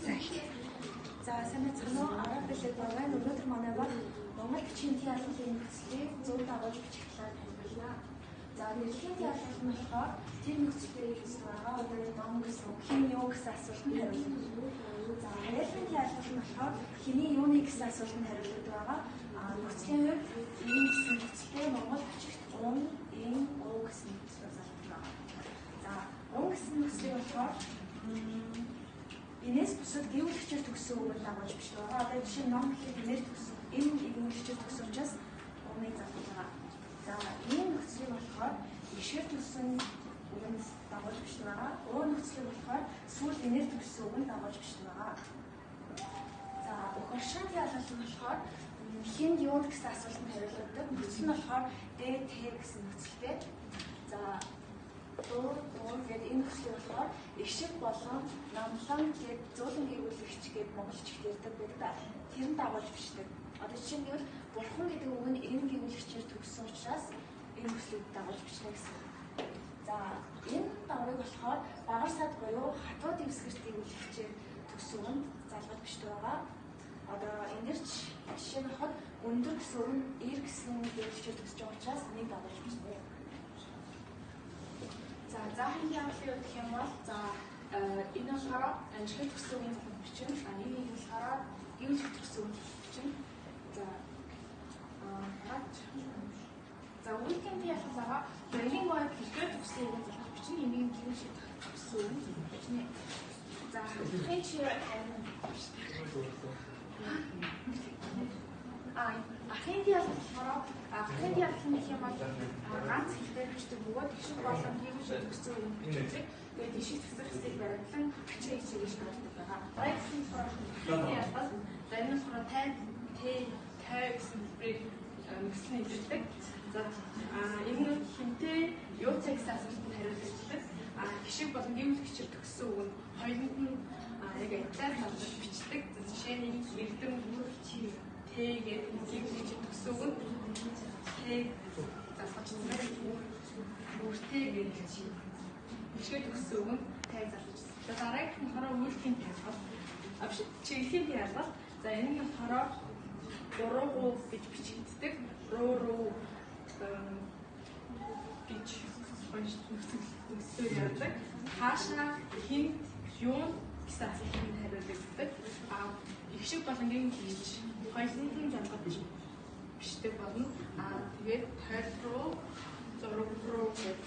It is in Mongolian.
За эхлэе. За сайн байцгаана уу? Арга бэлэг байна. Өнөөдөр манай баг Монгол бичгийн тийн алгуулын нөхцөлийг зөв дагуулж бичих талаар тайлбарлана. За нэрлэгийн тийн алгуул нь болохоор тэр нөхцөлийг хэлсэн байгаа. Одоо ном гэсэн хин юу гэсэн асуултанд хариулна. За хариултын тийн алгуул нь болохоор хэний юуны гэсэн асуултанд хариулдаг байгаа. А нөхцөлийн хувьд ийм гэсэн нөхцөлтэй Монгол бичигт ун, ин, уу гэсэн нөхцөлөөр залгаж байгаа. За ун гэсэн нөхцөлийг болохоор энэс бусад гэвлэгчээр төгссөн үгээр дагуулж бичдэг байгаа. Одоо жишээ нь ном гэхэд энээр төгссөн, энэ гэвлэгчээр төгссөн учраас уныг залгаж байгаа. За ийм нөхцөлийг болохоор ишгээр төгссөн үгэнд дагуулж бичдэг байгаа. Өө нөхцөлийг болохоор сүүл энээр төгссөн үгэнд дагуулж бичдэг байгаа. За өхөршин ялгалт нь болохоор хинд юунд гэсэн асуултанд хариулдаг. Нөхцөл нь болохоор Д Т гэсэн нөхцөлтэй. За дуу дуу гэдэг энэ нөхцөлийг болохоор эгшиг болон намлан гээд зөөлөн гийгүүлэгч гээд монгол чигт ярьдаг байдаг. Тэр нь дагуулж бичдэг. Одоо жишээ нь гэвэл бурхан гэдэг үг нь энэ гийгүүлэгчээр төгссөн учраас энэ нөхцөлийг дагуулж бичнэ гэсэн. За энэ даврыг болохоор багар сад буюу хатуу дэвсгэрт гийгүүлэгчээр төгссөн үгэнд залгаж бичдэг байгаа. Одоо энэ дэр ч жишээ нь хот өндөр гэсэн үг нь эр гэсэн гийгүүлэгчээр төгсөж байгаа учраас нэг дагуулж бичнэ. За заахын явдлын үед гэх юм бол за энэ болохоор анжлах төссөн үгийн зохион бичнэ. А энэ нэг болохоор гэрүүлэх төссөн үгийн зохион бичнэ. За за үеийн ялгал байгаа. Баярын гойд хэргээр төссөн үгийн зохион бичнэ. Энийг гэрүүлэх төссөн үгийн зохион бичнэ. За хахын чи ахын ялгал болохоор ахын ялгал гэх юм бол ганц хэлээр бичдэг бөгөөд ишиг болон гэрүүлэх төссөн үгийн бичдэг. Тэгээд ишиг тасрах хэсгийг баримтлан ачаа хичээгэж гаргадаг байгаа. Баярсан болохоор ахын ялгал за энэ нь болохоор тай тэ тай гэсэн хэлбэрээр нөхцөл нь илэрдэг. За энэ нь хинтээ юуцаа гэсэн асуултанд хариулдаг. Гişиг болон гэрүүлэгчээр төгссөн үг нь хоёуланд нь яг адилаар залгаж бичдэг. Жишээ нь эрдэм Т гэдэг гэрүүлэгчээр төгссөн үг нь Т залгаж байна. Үртэй гэдэг чинь бишгээ төгссөн үг нь тайг залгаж. За дараагийнх нь болохоор үйлдэхийн ялгал. Чиглэлийн ялгал. За энэ нь болохоор буруугуу гэж бичигддэг. Руу руу гэж нөхцөлөөр явдаг. Хаашаа хинт юунд гэсэн асуултанд хариулдаг. Их шиг болон гинхийч хоёуланд нь залгаж бичдэг болно. Тэгээд тойл руу зураг руу гэдэг.